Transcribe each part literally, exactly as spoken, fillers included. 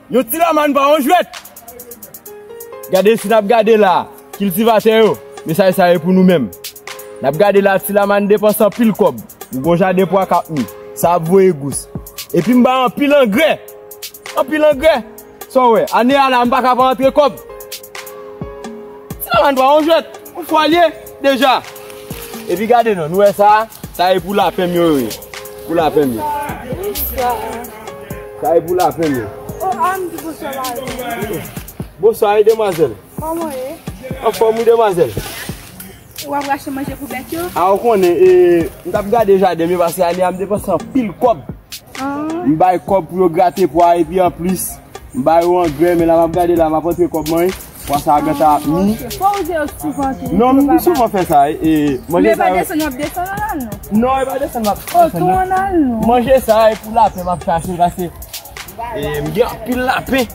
Yon ti lamann pa yon jwèt. Gade, si n ap gade la, kiltivatè yo, mesaj sa e pou nou menm. N ap gade la, ti lamann depanse anpil kòb. M gon jaden pwa k ap mi. Sa ap voye gous. Epi m bay anpil angrè. Anpil angrè. Sa w wè, ane a la, m pa ka pa antre kòb. Ti lamann pa yon jwèt. Yon fwa l ye, deja. Epi gade non, nou wè sa, sa e pou lapen m yo, yo ye. Pou lapen m yo. Sa e pou lapen m yo. Oh, ah, m di bonswa, mari. Bonswa, e demwazèl. Kòman w ye? Anfòm, wi, demwazèl. Ou ap rache manje pou bèt yo? A, ou konnen, e, m t ap gade jaden m yo, paske ane a m depanse anpil kòb. Ah. M bay kòb pou yo grate pwa, epi anplis, m ba yo angrè, men la m ap gade la, m ap antre kòb mwen, pwa sa a gentan ap mi. Ok. Fò w di yo souvan tou. Non, m pi souvan fè sa, e, e, manje sa yo. Men e pa desann w ap desann an al non? Non, e pa desann m ap desann, non. Oh, tou an al non. Manje sa a, e pou lapen m ap chache, paske, e, m gen anpil lapen.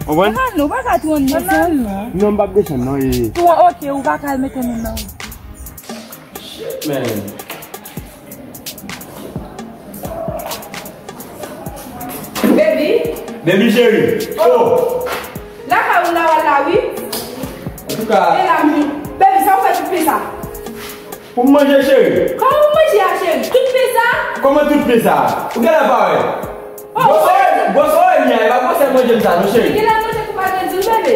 Konprann? An al non, ou pa ka tou an desann non. Non, m p ap desann, non, e. Tou an, ok, ou pa ka al mete men nan. Shit, man. Baby. Baby cheri. Oh. Lakay ou la, w al la, wi. Antouka. E la, mi. Baby, sa w fè tout pen sa? Pou m manje, cheri. Kòman pou manje a, cheri? Tout pen sa? Kòman tout pen sa? Ou genlè pa wè. Oh, gwosè, gwosè w wè m ye a, e pa gwosè manje m sa non, cheri. Genlè manje pou pa grandi, wi, bebe.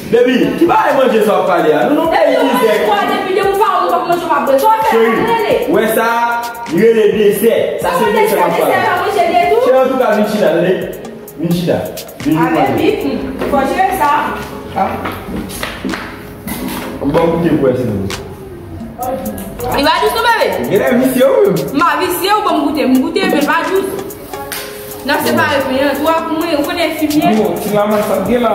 Baby, ki bagay manje sa w ap pale a? Nou nan peyi mizè. Depi w manje, depi w pa manje, w ap bwè. Sa w fè la, rele. Cheri, wè sa, li rele desè. Sa se desè m ap pale. Desè pa manje li tou? Cheri, antouka, vin chita, tande. Vin chita. Vin, vin manje. Avèk mi, fò jere sa. Ah. Bon, goute pou wè si nou. Li pa dous non, bebe. Genlè visye ou menm. M pa visye, ou ban m goute. M goute, men l pa dous. N ap separe pen an, twa pou mwen, ou konnen enfimyè. Yo, ti lamann sa gen la.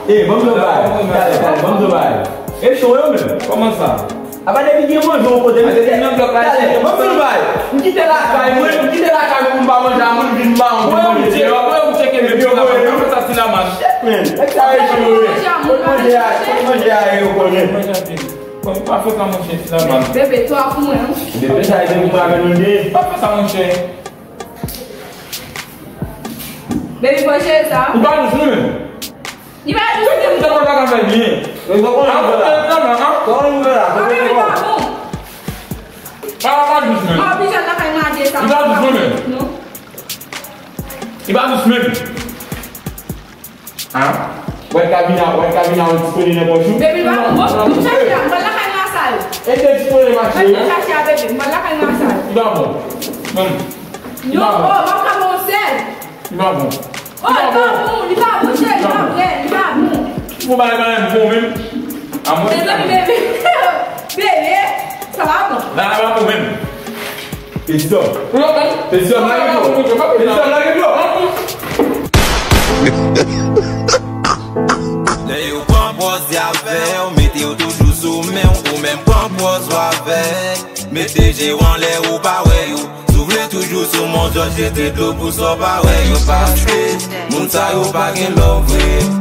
Eh, ban m di w bagay. Talè, talè, ban m di w bagay. E cho yo menm. Kòman sa? Apa depi gen manje yon kote, m kite. Talè, ban m di w bagay. M kite lakay mwen, m kite lakay mwen pou m pa manje a moun vin ba yon ti manje deyò. Epi yo voye nou. Sa ti lamann. Shit, man. Nèg sa yo cho yo ye. Kot manje a, kot manje a yo konnen. Manje anpil. Bon, pa fè sa, monchè, ti lamann. Bebe, twa pou mwen, wi. Bebe, sa e depi mwen avè nou de. Pa fè sa, monchè. Bebe, fò jere sa. Ou pa dous, non, menm. Li pa dous, menm. Ou pa ka fè byen. Ou pa konn sa la. Ou pa konn sa la. Bebe, li pa bon. Pa, pa dous, menm. Ah, pija lakay mwen a de sa. Li pa dous, non, menm. Non. Li pa dous, menm. An? Wè kabina, wè kabina ou dispone nan pòch ou? Bebe, li pa bon. Bon, m chache a, m pral lakay mwen a sa yo. E te dispone mache. Mwen chache a, bebe, m pral lakay mwen a sa yo. Li pa bon. Ban m. Non, oh, m ap ka bon sèl. Li pa bon. Oh, li pa bon, li pa bon, cheri, li pa vre, li pa bon. Ou pa, pa bon menm. A mwen. Mezanmi, bebe. Bebe, sa pa bon. La, la pa bon menm. Pezidan. Pezidan, lage dlo. Pezidan, lage dlo. Lè yo pran pòz avè w, mete yo toujou sou men w, ou menm pran pòz w avè. Mete je w anlè, ou pa wè yo. Si w vle toujou sou mòn, jòj jete dlo pou sa w pa wè yo. Paske moun sa yo pa gen love vre.